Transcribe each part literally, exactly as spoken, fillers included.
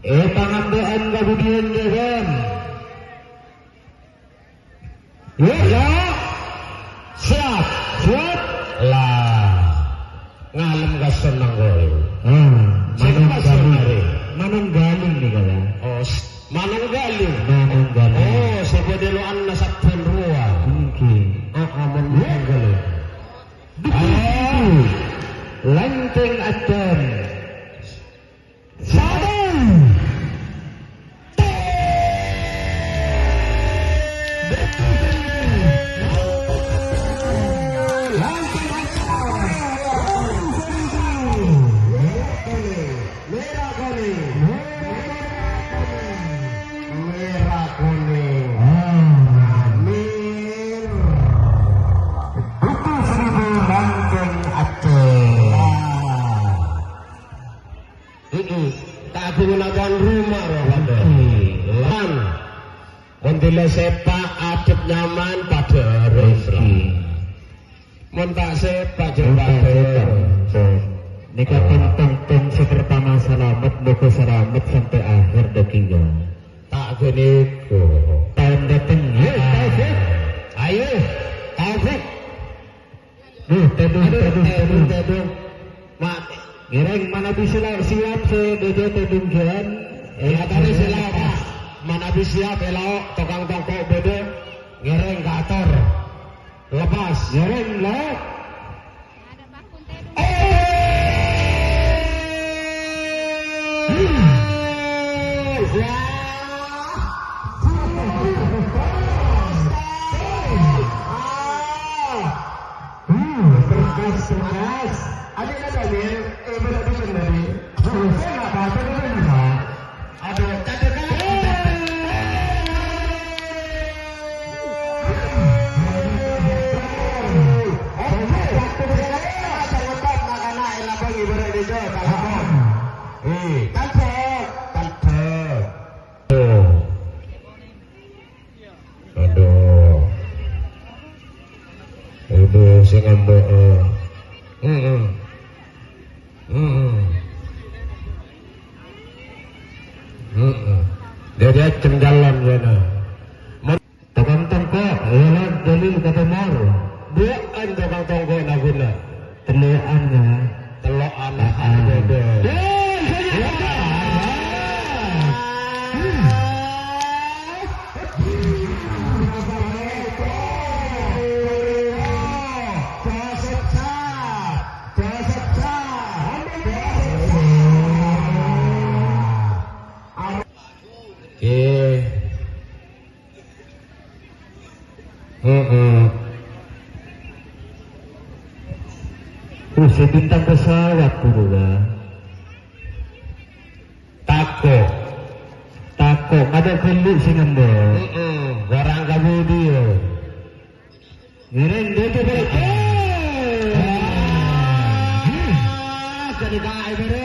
È, pangambâ'ân kabudiyân, jâgân. Yuk, yuk. Siap. Siap. Lah. Ngalem ka senneng kowe. Ah, Sing manung pas galing. Mari. Manung galing nih, Kak, ya. Oh, s-, manung galing. Manung galing. Oh, sapa delo'anna sabbhân rowa. Nggih. Ah, ah, manung galing. Ayo. Lanteng Adan. Satu. Merah kuning. Merah kuning. Amin. Buku seribu rangkong Aceh. Heeh. Ta' guna tuan rumah, roh, padha. Heeh. Lan, mon dila sepak, adep nyaman, padha arus, roh. Heeh. Mon ta' sepak, jeng padha. Nèka Oh. Tong-tong sè pertama salamet, moga salamet sampè' akhir dhâggingnga. Ta' ghânèka. Taon dâteng. Yuk, Ah. Taufik. Ayo, Taufik. Duh, tèdung, Aduh, tèdung, tèdung, tèdung. Tèdung. Ma-, Ngèrèng manabi sila-, siap sè dhâdhâ tèdung jân. È, atore sila, Pak. Manabi siap, èlo', tokang tongko' bâdâ. Ngèrèng ka ator. Lepas. Ngèrèng, lo. Hmm, berkas, berkas. Ada, ada, Dil. Eh, berarti benar, Dil. Saya nggak apa-apa, Dil, Pak. Aduh, tadi kan. Eh, tangkep, tangkep. Aduh. Aduh, sing ngambek, eh. Heeh. Heeh. Heeh. Jadi, ajem jalan, ya, nah. Tokang tongko', ya, lah, Jalil kata Mar. Bukan tokang tongko', nah, guna. Telo'an, ya. Telo'an, ah, ah. Ada. Oke. Heeh. Uh, sè bintang pesawat dulu, Bang. Tako'. Tako', ada ghellu' sè ngambek. Heeh, orang kamu dia. Ngèrèng dâdâ bâlâ. Ah, jadi kae bere.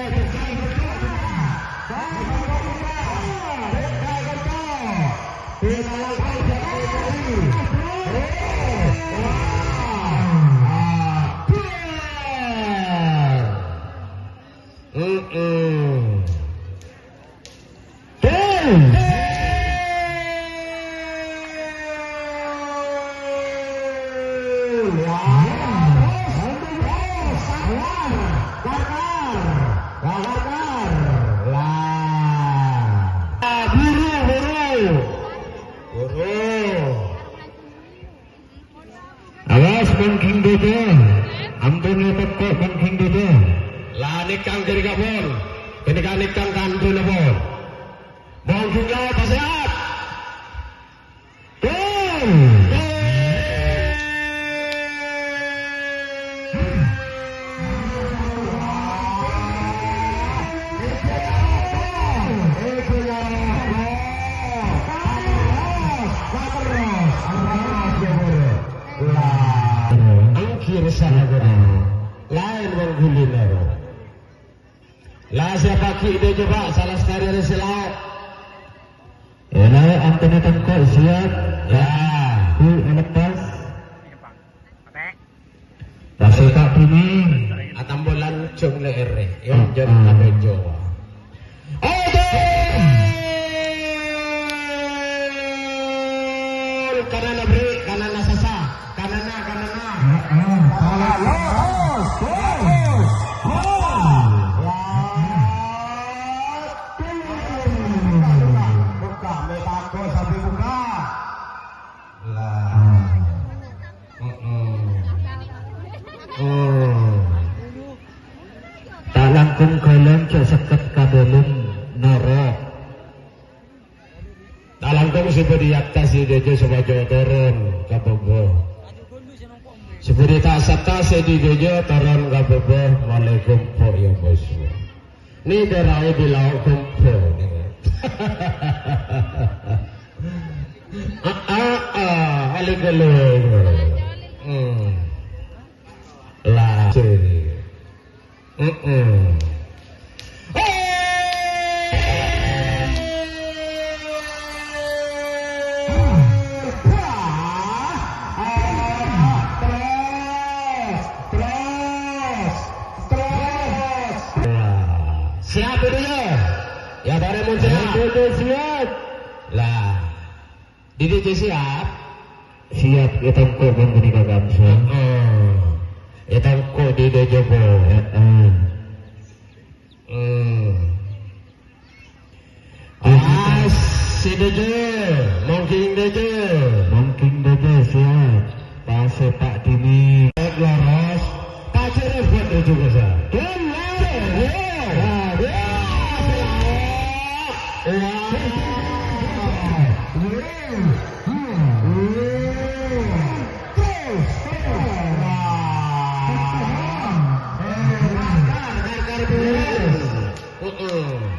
Heeh. Buru, buru. Buru. Awas, bângkèng dâdâ. Ampon èpèkkè' bângkèng dâdâ. La nèkang ghârigghâ pon. Kènèka nèkang kandhâna pon. Bângkèng dâdâ siap. Gol! Lah, anggir sahabat. Laèn wong gulina, bro. Lah, siapa ki' deh coba, salah sekali ada silat. Ya, lah, antena tengkok siap. Ya. Bu, lepas. Kasih tak dini. Atambolan jong le'erre. Ya, hmm, jangan hmm. Sampai Jawa. Oke. Sè bâdhi è attas è dhâjâ sè majo toron ka bâbâ. Sè bâdhi è attas è dhâjâ toron ka bâbâ, malè kompo' ya, Bos. Nè dârâ è bilâ kompo', nè. Ah, ah, ah, alè-ghalè. Hmm. La, sè. Mm-mm. Terus, terus, terus. Siap, Ibu, ya? Ya, bareng mun siap. Ibu, siap. Lah. Dhi' dhâjâ siap? Siap, ètongko' bân ghânèka, Kang Song. Heeh. Ètongko' dhi' dhâjâ, Bu. Heeh. Hmm. Awas, sè dhâjâ, mongghing dhâjâ. Mongghing dhâjâ, siap. Pas sepak dini. Loros. Pajâr buat itu, Kang Song. Benar. Wah, wah. Wah.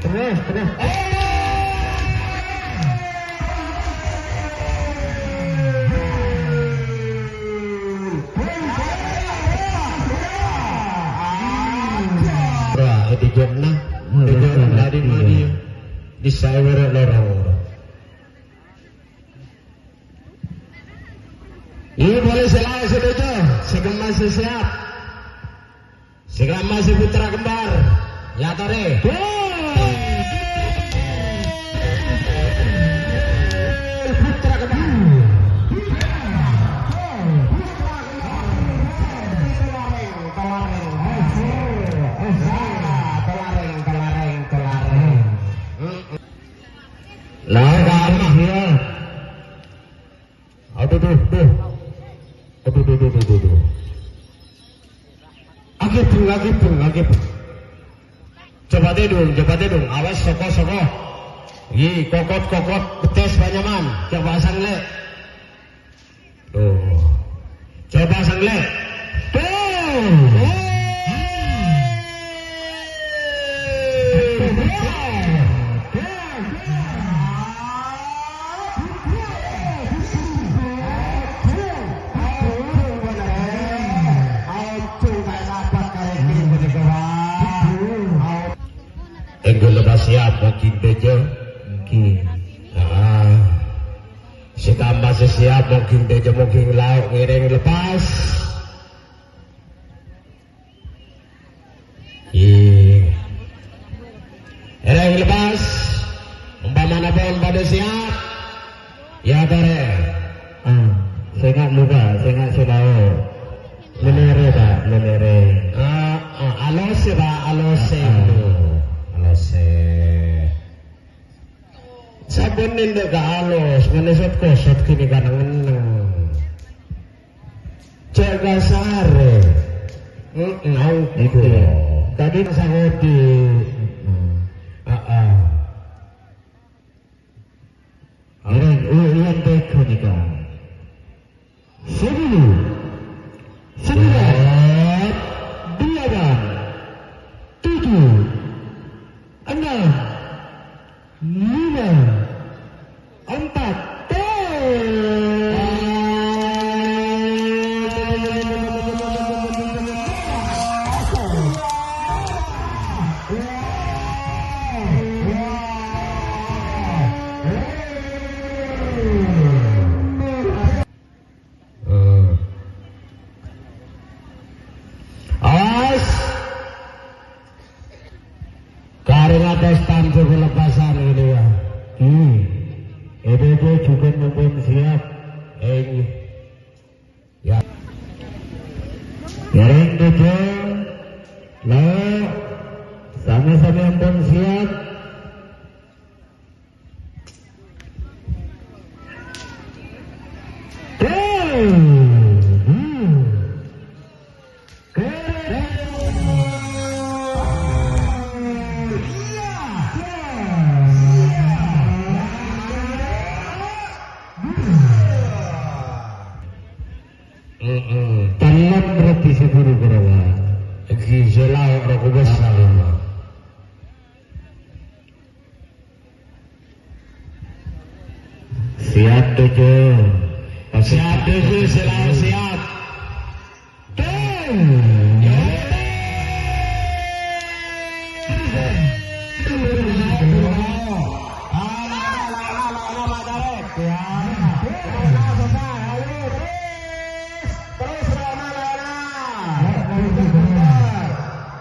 Terus, terus. Wah, itu jokna. Itu jokna dari mana dia? Di saya lorong. Iyâ, polè sè laèn sè dhâjâ, sè kemma sè siap. Sè kemma sè putra kembar. Yâ, torè. Putra kembar. Lah, kalah, ya. Aduh, duh, duh. Aduh, duh, duh, duh, duh, duh. Agibung, agibung, agibung. Coba tèdung, coba tèdung. Awas, soko, soko. Iyâ, kokot, kokot. Betes panyaman. Coba sang, Lè'. Tuh. Coba sang, Lè'. Tuh. Èngghi la pas siap, mongghing dhâjâ. Èngghi. Heeh. Sè kemma sè siap, mongghing dhâjâ, mongghing lao', ngèrèng lepas. Iyâ. Ngèrèng lepas. Ompamana pon padâ siap. Yâ, torè. Ah, sènga' muka, sènga' sè lao'. Lèlèrè, Pak, lèlèrè. Ah, ah, alosè, Pak, alosè. Ah, ah. Alosè. Sabbhân nèndhâ ka alos, mènè sot-kosot ghânèka neng-enneng. Jhâ' kasarè. Heeh, aoku. Itu. Tadi sahodi. Heeh. Arèng, u-, uyan tèghâ nèka. Sepuluh, sembilan, delapan, tujuh, enam, lima, empat. Hmm. Awas. Karena pesta juga lepasan gitu ya. Siap, Dojo. Siap, Dojo, selalu siap. Tuh. Ya. Terus, Roma, Roma.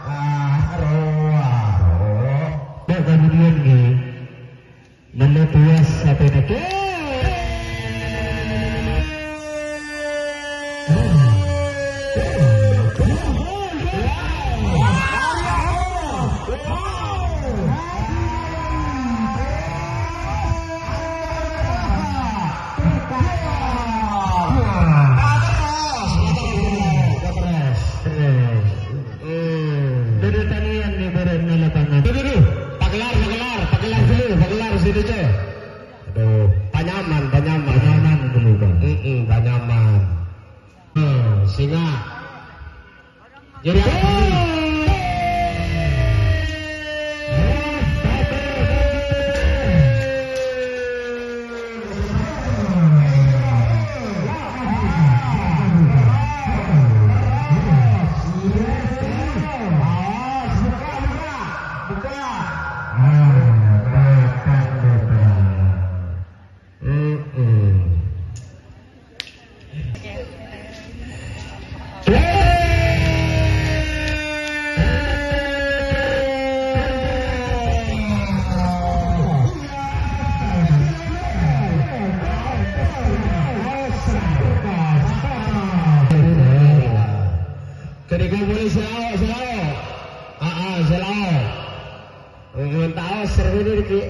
Wah, rowa, rowa. Tok kemudian, nggih. Mele buas sapèda. Terus. Hmm. Duduk tanian nih, bareng di lapangan. Duduk, duduk. Pagelar, pagelar, pagelar dulu, pagelar sini, Cek. Aduh, panyaman, panyaman. Panyaman dulu, Bang. Mm-mm, panyaman. Hmm, singa. Jadi apa? Jadi kumpulin selaok, selaok. Ah, ah, selaok. Wong taos seru iki.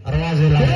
Rowa selaok.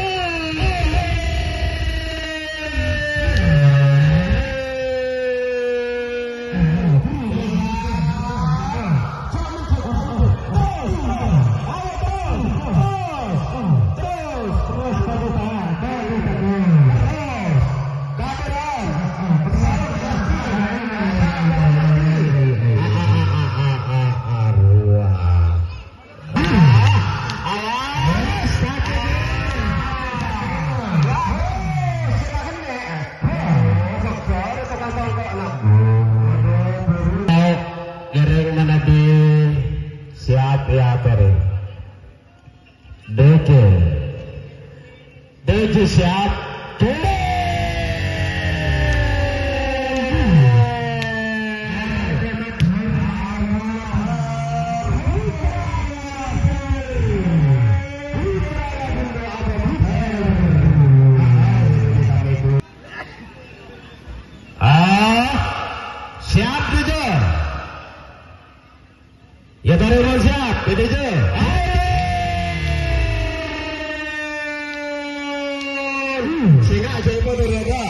Ngiring manabi siap èatore. Dojo. Dojo siap. Ah, siap, Dojo. Ya, taruh siap, P D J. Sehingga aja itu ternyata.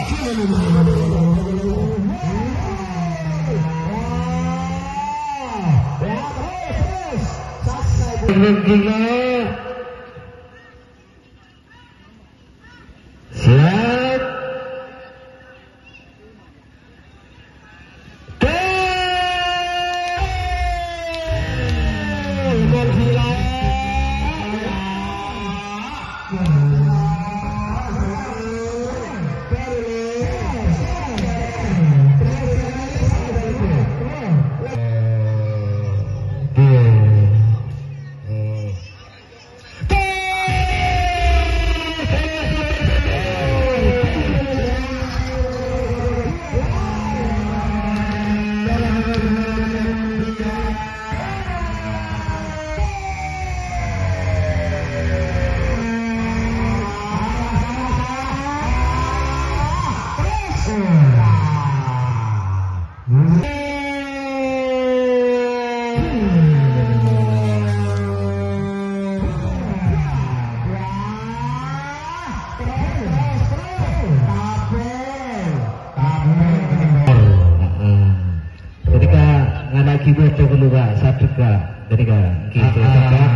Gila. Siap. Ketika ngana'aghi bâto ghâllu, Kak, sadhâ, Kak. Ketika gitu, Kak.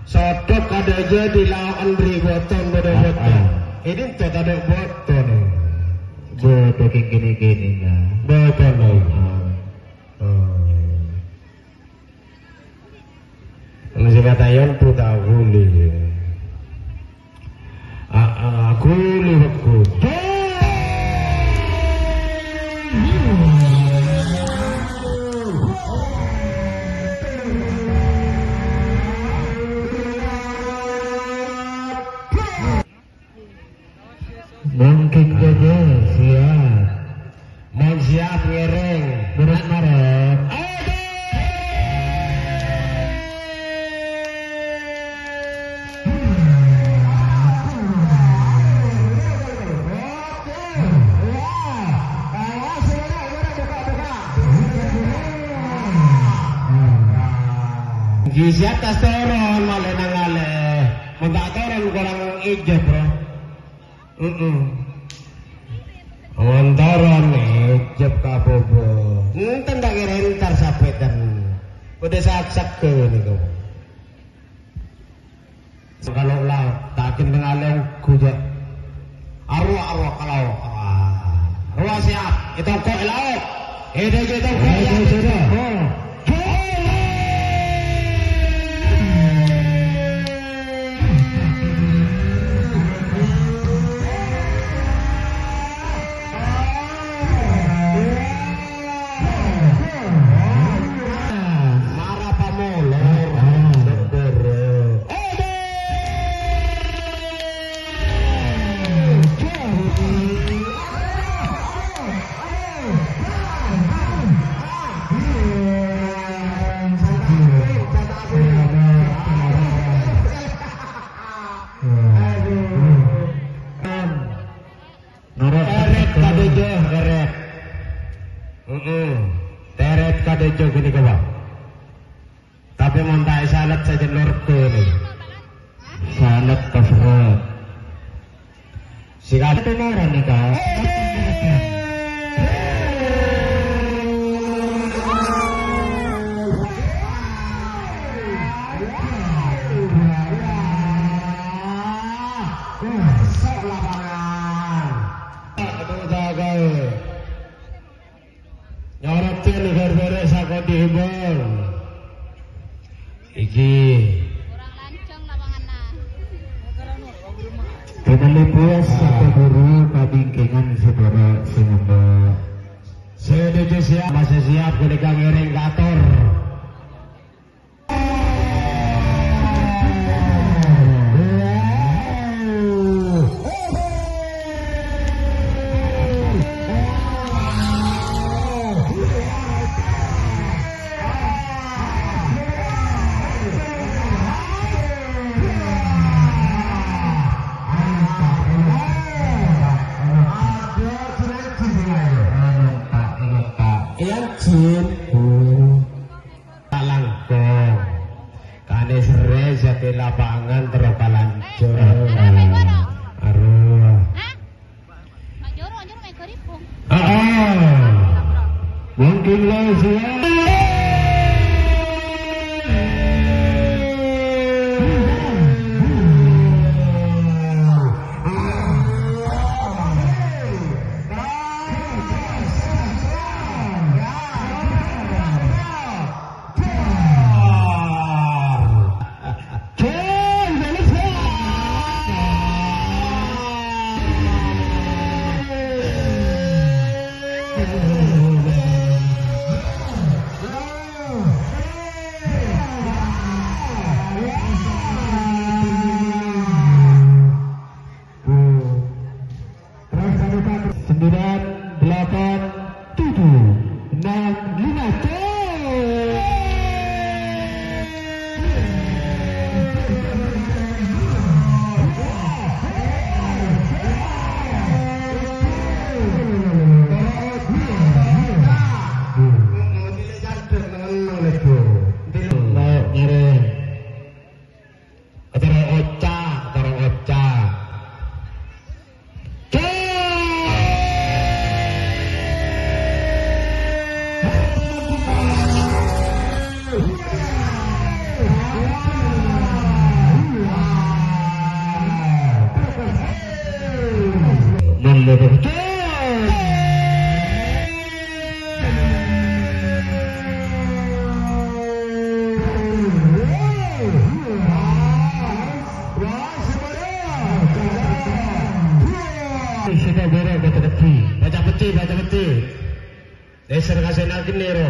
Sodok kada aja dilawan beri botong, botong, botong. Ini tuh tadi botong nih. Bâto kèng kènè-kènè, Kak. Botong lagi. Oh. Anu sing katayon puta guli. Ah, ah, aku Mangkèn jâjâ, siap. Mon siap ngèrèng. Nurut marèn. Ghi' siap tas toron, malè nang alè. Mon ta' toron korang ijab, Bro. Heeh. Mon toron ijab ka bobo. Enten ta' kèra entar sapèdan. Kodhu sak-sak nèko. Kalau la, ta' kèntengnga lènggu jâ. Arowa, arowa kalau. Ah, arowa siap. Ètongko' è laok. Èdhâ jâ ètongko'. Ayo, sudah. Mara pamolor. Tèrèt ka dâjâ, tèrèt. Heeh. Tèrèt ka dâjâ ghânèka, Pak. Tapè mon ta' èsalèt sajân lorga nèka. Salèt ka serrèt. Sè ka-, penoran nèka. Sok lapangan. Aduh, jaga. Nyorot jân gara-gara sakodi imbang. Iki. Kurang lancang lapanganna. Kembali puas sapa guru kabingkingan saudara sing ngamba. Sadhâjâ siap, masih siap, ghânèka ngèrèng ka ator. Iyâ, Jin. Kalangkong. Kanè serrè jâgâ lapangan terro kalanjhâng. Heeh. Arowa. Hah? Mak Joro, Joro mek garipung. Heeh. Mungkin lo siap. Sembilan, delapan, tujuh, enam, lima, cek. Mau nyari. Acara oca, acara oca. Sènga' bârâ' baca peti. Baca peti, baca peti. Dâsar ka sènga' ghenna, ro.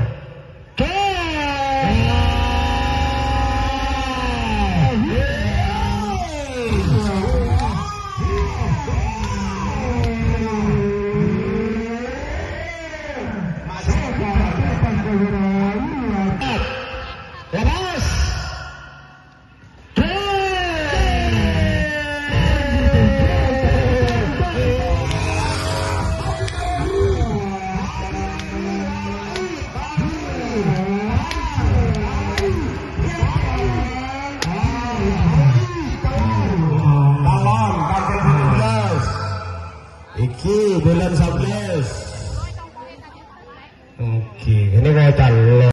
dan sampèyan